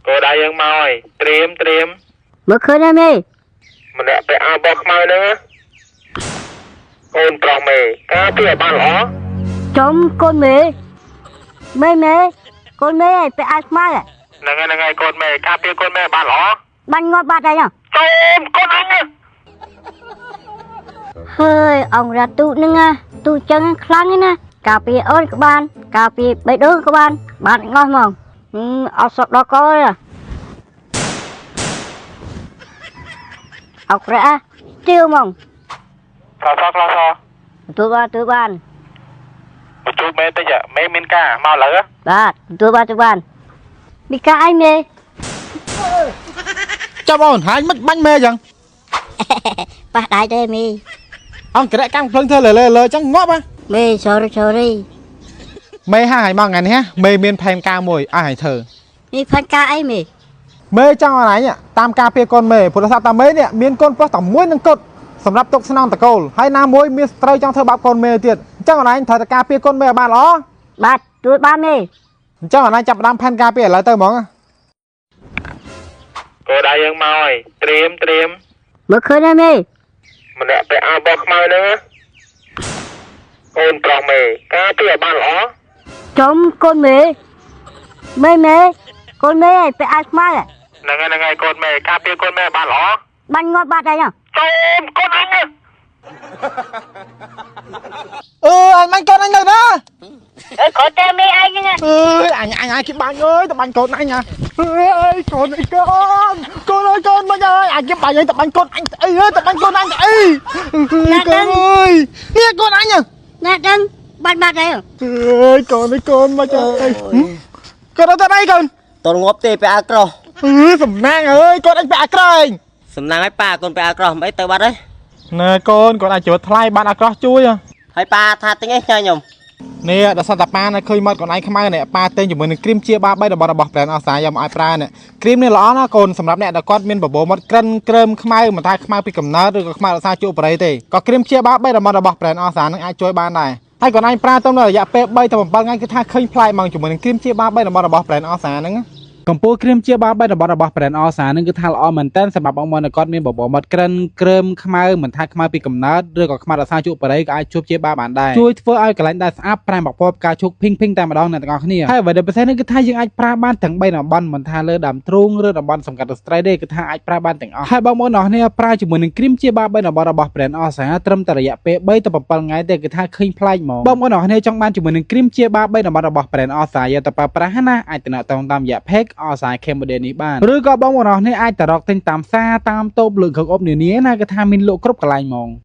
គោដៅយើងមកហើយត្រៀមត្រៀម មើលឃើញហើយមេ ម្នាក់ពាក់អាវពណ៌ខ្មៅហ្នឹងណាកូនប្រុសមេការពារឲ្យបានល្អ ចំកូនមេមេមេកូនមេឯងពាក់អាវខ្មៅ ហ្នឹងហើយហ្នឹងហើយកូនមេការពារកូនមេឲ្យបានល្អ បាញ់ងាប់បាត់ហើយហ៎ ចូលកូនអញណា ហើយអង្គរ៉ាទូនឹងណាទូចឹងខ្លាំងណាស់ការពារអូនក៏បាន ការពារបេះដូងក៏បាន បានងោះហ្មងហឹមអត់សក់ដល់កទេអក្រក់ទៀវហ្មង ខ្លសខ្លស ទទួលបានទទួលបាន មកជួបមេតិចមេមានការមកឥឡូវ បាទទទួលបានទទួលបានមីកាអីមេ ចាប់អូនហើយមិនបាញ់មេអញ្ចឹង ប៉ះដៃទេមេ អង្គរៈកម្មភ្លឹងធ្វើលើលើលើអញ្ចឹងងាប់ហ៎ មេ sorry sorry មេហាឲ្យមកថ្ងៃនេះហ៎មេមានផែនការមួយឲ្យឲ្យធ្វើ នេះផែនការអីមេ មេចង់ឲ្យឯងតាមការពារកូនមេព្រោះថាតាមេនេះមានកូនប្រុសតែមួយនឹងគត់សម្រាប់ទុកស្នងតកូលហើយណាមួយមានស្ត្រីចង់ធ្វើបាបកូនមេទៀតអញ្ចឹងអនឯងត្រូវតែការពារកូនមេឲ្យបានល្អ បាទទទួលបានមេ អញ្ចឹងអនឯងចាប់ផ្ដើមផែនការពារឥឡូវទៅហ្មង គោដៅយើងមកហើយត្រៀមត្រៀម មើលឃើញហើយមេ ម្នាក់ពាក់អាវពណ៌ខ្មៅហ្នឹងណាកូនប្រុសមេការពារឲ្យបានល្អ ចំកូនមេមេមេកូនមេឯងពាក់អាវខ្មៅ ហ្នឹងហើយហ្នឹងហើយកូនមេការពារកូនមេឲ្យបានល្អ បាញ់ងាប់បាត់ហើយហ៎ ចូលកូនអញណា អឺអញបាញ់កូនអញនៅណា អើគាត់តែមេឯងហ្នឹង អើយអញអញអញគេបាញ់អើយទៅបាញ់កូនអញណាអើយកូនអីកូនកូនអើយកូនមកអើយអញគេបាញ់អើយទៅបាញ់កូនអញអីអើយទៅបាញ់កូនអញអីកូនអើយនេះកូនអញ ណាដឹងបាញ់បាត់ហើយ អើយកូនអើយកូនមកចើយកូនអត់ទៅអីកូន តន់ងាប់ទេពាក់អាវក្រោះ អឺសំណាងអើយកូនអញពាក់អាក្រែង សំណាងឲ្យប៉ាកូនពាក់អាវក្រោះមិនអីទៅបាត់ហើយ ណែកូនកូនអាចជីវិតថ្លៃបានអាក្រោះជួយ ហើយប៉ាថាទិញអីញ៉ាំខ្ញុំ នេះដល់សត្វតាប៉ានៅឃើញមាត់កូនឯងខ្មៅនេះប៉ាទិញជាមួយនឹងគ្រីមជាបា3របស់របស់ brand អសាយកមកឲ្យប្រើនេះគ្រីមនេះល្អណាស់កូនសម្រាប់អ្នកដែលគាត់មានបបោមាត់ក្រិនក្រើមខ្មៅមិនថាខ្មៅពីកំណើតឬក៏ខ្មៅរសារជក់បរិយទេក៏គ្រីមជាបា3របស់របស់ brand អសានឹងអាចជួយបានដែរហើយកូនឯងប្រើទៅនៅរយៈពេល3ទៅ7ថ្ងៃគឺថាឃើញប្លែកមកជាមួយនឹងគ្រីមជាបា3របស់របស់ brand អសាហ្នឹង កម្ពុជាគ្រីមជាបា3តំបន់របស់ brand អសានឹងគឺថាល្អមែនតើសម្រាប់បងប្អូនដែលគាត់មានបបរមាត់ក្រិនក្រើមខ្មៅមិនថាខ្មៅពីកំណើតឬក៏ខ្មៅរសារជក់បរិយក៏អាចជួបជាបាបានដែរជួយធ្វើឲ្យកន្លែងដែលស្អាតប្រែមកពណ៌ផ្កាឈូកភីងភីងតែម្ដងអ្នកទាំងអស់គ្នាហើយអ្វីដែលពិសេសនឹងគឺថាយើងអាចប្រើបានទាំង3តំបន់មិនថាលើដើមទ្រូងឬតំបន់សង្កាត់ស្ត្រីទេគឺថាអាចប្រើបានទាំងអស់ហើយបងប្អូនអរគ្នាប្រើជាមួយនឹងគ្រីមជាបា3តំបន់របស់ brand អសាត្រឹមតែរយៈពេល3ទៅ7ថ្ងៃទេគឺថាឃើញប្លែកហ្មងបងប្អូនអរគ្នាចង់បានជាមួយនឹងគ្រីមជាបា3តំបន់របស់ brand អសាយកទៅប្រើប្រាស់ណាអាចតំណតងតាមរយៈ page អសា Cambodia នេះបានឬក៏បងប្អូនអរគ្នាអាចទៅរកទិញតាមផ្សារតាមតូបលើគ្រឿងអុបនានាណាគឺថាមានលក់គ្រប់កន្លែងហ្មង។